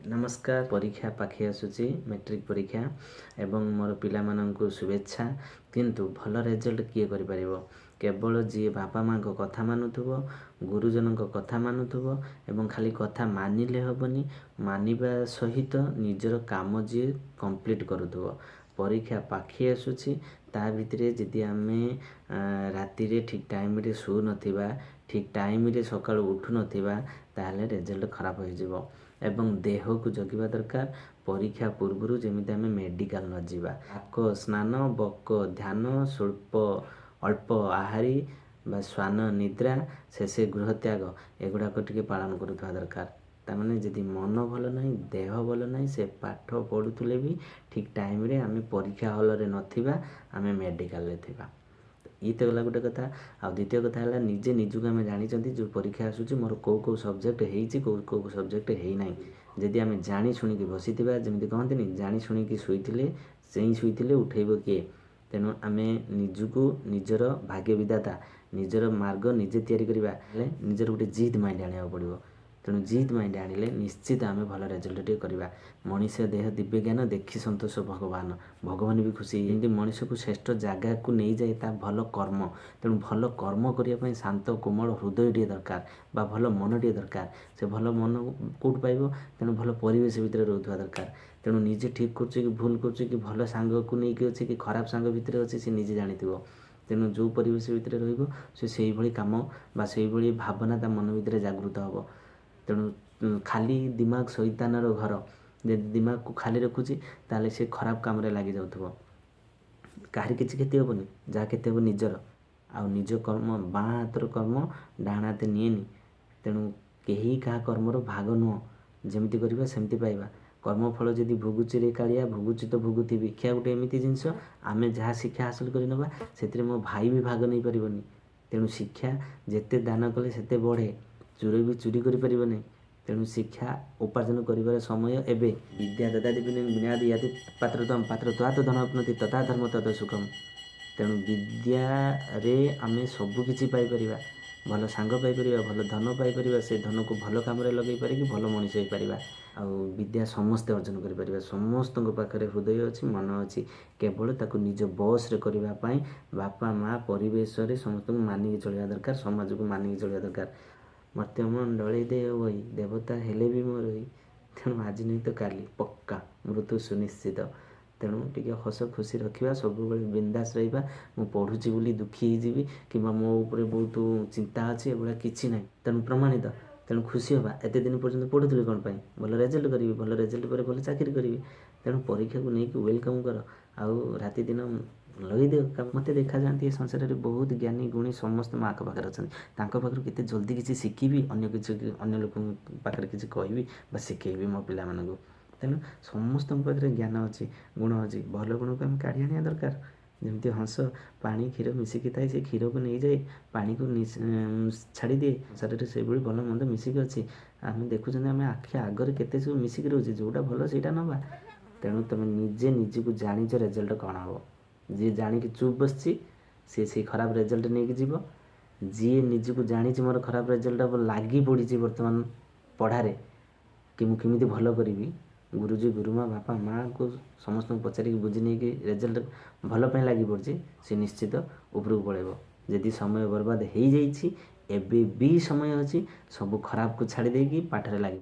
ନମସ୍କାର। ପରୀକ୍ଷା ପାଖେଇ ଆସୁଛି, ମେଟ୍ରିକ୍ ପରୀକ୍ଷା, ଏବଂ ମୋର ପିଲାମାନଙ୍କୁ ଶୁଭେଚ୍ଛା। କିନ୍ତୁ ଭଲ ରେଜଲ୍ଟ କିଏ କରିପାରିବ? କେବଳ ଯିଏ ବାପା ମାଆଙ୍କ କଥା ମାନୁଥିବ, ଗୁରୁଜନଙ୍କ କଥା ମାନୁଥିବ। ଏବଂ ଖାଲି କଥା ମାନିଲେ ହେବନି, ମାନିବା ସହିତ ନିଜର କାମ ଯିଏ କମ୍ପ୍ଲିଟ୍ କରୁଥିବ। ପରୀକ୍ଷା ପାଖେଇ ଆସୁଛି, ତା ଭିତରେ ଯଦି ଆମେ ରାତିରେ ଠିକ୍ ଟାଇମ୍ରେ ଶୋଉନଥିବା, ଠିକ୍ ଟାଇମ୍ରେ ସକାଳୁ ଉଠୁନଥିବା, ତାହେଲେ ରେଜଲ୍ଟ ଖରାପ ହୋଇଯିବ। ଏବଂ ଦେହକୁ ଜଗିବା ଦରକାର, ପରୀକ୍ଷା ପୂର୍ବରୁ ଯେମିତି ଆମେ ମେଡ଼ିକାଲ ନ ଯିବା। ଆକ ସ୍ନାନ, ବକ ଧ୍ୟାନ, ସ୍ୱଳ୍ପ ଅଳ୍ପ ଆହାରୀ ବା ଶ୍ୱାନ ନିଦ୍ରା, ଶେଷେ ଗୃହତ୍ୟାଗ, ଏଗୁଡ଼ାକ ଟିକେ ପାଳନ କରୁଥିବା ଦରକାର। ତାମାନେ ଯଦି ମନ ଭଲ ନାହିଁ, ଦେହ ଭଲ ନାହିଁ, ସେ ପାଠ ପଢ଼ୁଥିଲେ ବି ଠିକ୍ ଟାଇମ୍ରେ ଆମେ ପରୀକ୍ଷା ହଲରେ ନଥିବା, ଆମେ ମେଡ଼ିକାଲରେ ଥିବା। ଇଏ ତ ଗଲା ଗୋଟେ କଥା। ଆଉ ଦ୍ୱିତୀୟ କଥା ହେଲା, ନିଜେ ନିଜକୁ ଆମେ ଜାଣିଛନ୍ତି, ଯେଉଁ ପରୀକ୍ଷା ଆସୁଛି ମୋର କେଉଁ କେଉଁ ସବଜେକ୍ଟ ହେଇଛି, କେଉଁ କେଉଁ ସବଜେକ୍ଟ ହେଇନାହିଁ। ଯଦି ଆମେ ଜାଣି ଶୁଣିକି ବସିଥିବା, ଯେମିତି କହନ୍ତିନି, ଜାଣି ଶୁଣିକି ଶୋଇଥିଲେ, ସେଇ ଶୋଇଥିଲେ ଉଠେଇବ କିଏ? ତେଣୁ ଆମେ ନିଜକୁ ନିଜର ଭାଗ୍ୟ ବିଧାତା, ନିଜର ମାର୍ଗ ନିଜେ ତିଆରି କରିବା ହେଲେ ନିଜର ଗୋଟେ ଜିଦ୍ ମାଇଣ୍ଡ ଆଣିବାକୁ ପଡ଼ିବ। ତେଣୁ ଜିଦ୍ ମାଇଣ୍ଡ ଆଣିଲେ ନିଶ୍ଚିତ ଆମେ ଭଲ ରେଜଲ୍ଟ ଟିକେ କରିବା। ମଣିଷ ଦେହ ଦିବ୍ୟ ଜ୍ଞାନ, ଦେଖି ସନ୍ତୋଷ ଭଗବାନ, ଭଗବାନ ବି ଖୁସି। ଏମିତି ମଣିଷକୁ ଶ୍ରେଷ୍ଠ ଜାଗାକୁ ନେଇଯାଏ ତା ଭଲ କର୍ମ। ତେଣୁ ଭଲ କର୍ମ କରିବା ପାଇଁ ଶାନ୍ତ କୋମଳ ହୃଦୟଟିଏ ଦରକାର ବା ଭଲ ମନଟିଏ ଦରକାର। ସେ ଭଲ ମନ କେଉଁଠୁ ପାଇବ? ତେଣୁ ଭଲ ପରିବେଶ ଭିତରେ ରହୁଥିବା ଦରକାର। ତେଣୁ ନିଜେ ଠିକ୍ କରୁଛି କି ଭୁଲ କରୁଛି, କି ଭଲ ସାଙ୍ଗକୁ ନେଇକି ଅଛି କି ଖରାପ ସାଙ୍ଗ ଭିତରେ ଅଛି, ସେ ନିଜେ ଜାଣିଥିବ। ତେଣୁ ଯେଉଁ ପରିବେଶ ଭିତରେ ରହିବ, ସେ ସେଇଭଳି କାମ ବା ସେଇଭଳି ଭାବନା ତା ମନ ଭିତରେ ଜାଗୃତ ହେବ। ତେଣୁ ଖାଲି ଦିମାଗ ସୈତାନର ଘର। ଯଦି ଦିମାଗକୁ ଖାଲି ରଖୁଛି, ତାହେଲେ ସେ ଖରାପ କାମରେ ଲାଗିଯାଉଥିବ। କାହାରି କିଛି କ୍ଷତି ହେବନି, ଯାହା କ୍ଷତି ହେବ ନିଜର। ଆଉ ନିଜ କର୍ମ, ବାଁ ହାତର କର୍ମ ଡାହାଣ ହାତେ ନିଏନି। ତେଣୁ କେହି କାହା କର୍ମର ଭାଗ ନୁହଁ। ଯେମିତି କରିବା ସେମିତି ପାଇବା। କର୍ମଫଳ ଯଦି ଭୋଗୁଛି ରେ କାଳିଆ, ଭୋଗୁଛି ତ ଭୋଗୁଥିବି। ଶିକ୍ଷା ଗୋଟେ ଏମିତି ଜିନିଷ, ଆମେ ଯାହା ଶିକ୍ଷା ହାସଲ କରି ନେବା, ସେଥିରେ ମୋ ଭାଇ ବି ଭାଗ ନେଇପାରିବନି। ତେଣୁ ଶିକ୍ଷା ଯେତେ ଦାନ କଲେ ସେତେ ବଢ଼େ, ଚୋର ବି ଚୋରି କରିପାରିବନି। ତେଣୁ ଶିକ୍ଷା ଉପାର୍ଜନ କରିବାର ସମୟ ଏବେ। ବିଦ୍ୟା ଦଦାତି ବିନାଦି ୟାତି ପାତ୍ରତମ ପାତ୍ରତ୍ୱାତ ଧନ ଉନ୍ନତି ତଥା ଧର୍ମ ତଦ ସୁଖମ। ତେଣୁ ବିଦ୍ୟାରେ ଆମେ ସବୁ କିଛି ପାଇପାରିବା, ଭଲ ସାଙ୍ଗ ପାଇପାରିବା, ଭଲ ଧନ ପାଇପାରିବା, ସେ ଧନକୁ ଭଲ କାମରେ ଲଗାଇ ପାରିକି ଭଲ ମଣିଷ ହେଇପାରିବା। ଆଉ ବିଦ୍ୟା ସମସ୍ତେ ଅର୍ଜନ କରିପାରିବା। ସମସ୍ତଙ୍କ ପାଖରେ ହୃଦୟ ଅଛି, ମନ ଅଛି, କେବଳ ତାକୁ ନିଜ ବସ୍ରେ କରିବା ପାଇଁ ବାପା ମା ପରିବେଶରେ ସମସ୍ତଙ୍କୁ ମାନିକି ଚଳିବା ଦରକାର, ସମାଜକୁ ମାନିକି ଚଳିବା ଦରକାର। ମର୍ତ୍ତ୍ୟମଣ୍ଡଳେ ଦେହ ବହି, ଦେବତା ହେଲେ ବି ମରଇ। ତେଣୁ ଆଜି ନୁହେଁ ତ କାଲି ପକ୍କା ମୃତ୍ୟୁ ସୁନିଶ୍ଚିତ। ତେଣୁ ଟିକେ ହସ ଖୁସି ରଖିବା, ସବୁବେଳେ ବିନ୍ଦାସ ରହିବା। ମୁଁ ପଢ଼ୁଛି ବୋଲି ଦୁଃଖୀ ହେଇଯିବି କିମ୍ବା ମୋ ଉପରେ ବହୁତ ଚିନ୍ତା ଅଛି, ଏଭଳିଆ କିଛି ନାହିଁ। ତେଣୁ ପ୍ରମାଣିତ, ତେଣୁ ଖୁସି ହେବା। ଏତେ ଦିନ ପର୍ଯ୍ୟନ୍ତ ପଢ଼ୁଥିଲି କ'ଣ ପାଇଁ? ଭଲ ରେଜଲ୍ଟ କରିବି, ଭଲ ରେଜଲ୍ଟ ପରେ ଭଲ ଚାକିରି କରିବି। ତେଣୁ ପରୀକ୍ଷାକୁ ନେଇକି welcome କର ଆଉ ରାତି ଦିନ ଲଗେଇଦିଅ। ମୋତେ ଦେଖାଯାଆନ୍ତି ଏ ସଂସାରରେ ବହୁତ ଜ୍ଞାନୀ ଗୁଣୀ, ସମସ୍ତେ ମୋ ଆଖପାଖରେ ଅଛନ୍ତି। ତାଙ୍କ ପାଖରୁ କେତେ ଜଲ୍ଦି କିଛି ଶିଖିବି, ଅନ୍ୟ କିଛି ଅନ୍ୟ ଲୋକଙ୍କ ପାଖରେ କିଛି କହିବି ବା ଶିଖେଇବି ମୋ ପିଲାମାନଙ୍କୁ। ତେଣୁ ସମସ୍ତଙ୍କ ପାଖରେ ଜ୍ଞାନ ଅଛି, ଗୁଣ ଅଛି, ଭଲ ଗୁଣକୁ ଆମେ କାଢ଼ି ଆଣିବା ଦରକାର। ଯେମିତି ହଂସ ପାଣି କ୍ଷୀର ମିଶିକି ଥାଏ, ସେ କ୍ଷୀରକୁ ନେଇଯାଇ ପାଣିକୁ ଛାଡ଼ିଦିଏ, ସଂସାରରେ ସେଇଭଳି ଭଲ ମନ୍ଦ ମିଶିକି ଅଛି। ଆମେ ଦେଖୁଛନ୍ତି, ଆମେ ଆଖି ଆଗରେ କେତେ ସବୁ ମିଶିକି ରହୁଛି, ଯେଉଁଟା ଭଲ ସେଇଟା ନେବା। ତେଣୁ ତୁମେ ନିଜେ ନିଜକୁ ଜାଣିଛ ରେଜଲ୍ଟ କ'ଣ ହେବ। ଯିଏ ଜାଣିକି ଚୁପ୍ ବସିଛି, ସିଏ ସେଇ ଖରାପ ରେଜଲ୍ଟ ନେଇକି ଯିବ। ଯିଏ ନିଜକୁ ଜାଣିଛି ମୋର ଖରାପ ରେଜଲ୍ଟ ହେବ, ଲାଗି ପଡ଼ିଛି ବର୍ତ୍ତମାନ ପଢ଼ାରେ କି ମୁଁ କେମିତି ଭଲ କରିବି, ଗୁରୁଜୀ ଗୁରୁମା ବାପା ମାଆଙ୍କୁ ସମସ୍ତଙ୍କୁ ପଚାରିକି ବୁଝି ନେଇକି ରେଜଲ୍ଟ ଭଲ ପାଇଁ ଲାଗି ପଡ଼ିଛି, ସେ ନିଶ୍ଚିତ ଉପରକୁ ପଳାଇବ। ଯଦି ସମୟ ବର୍ବାଦ ହେଇଯାଇଛି, ଏବେ ବି ସମୟ ଅଛି, ସବୁ ଖରାପକୁ ଛାଡ଼ି ଦେଇକି ପାଠରେ ଲାଗି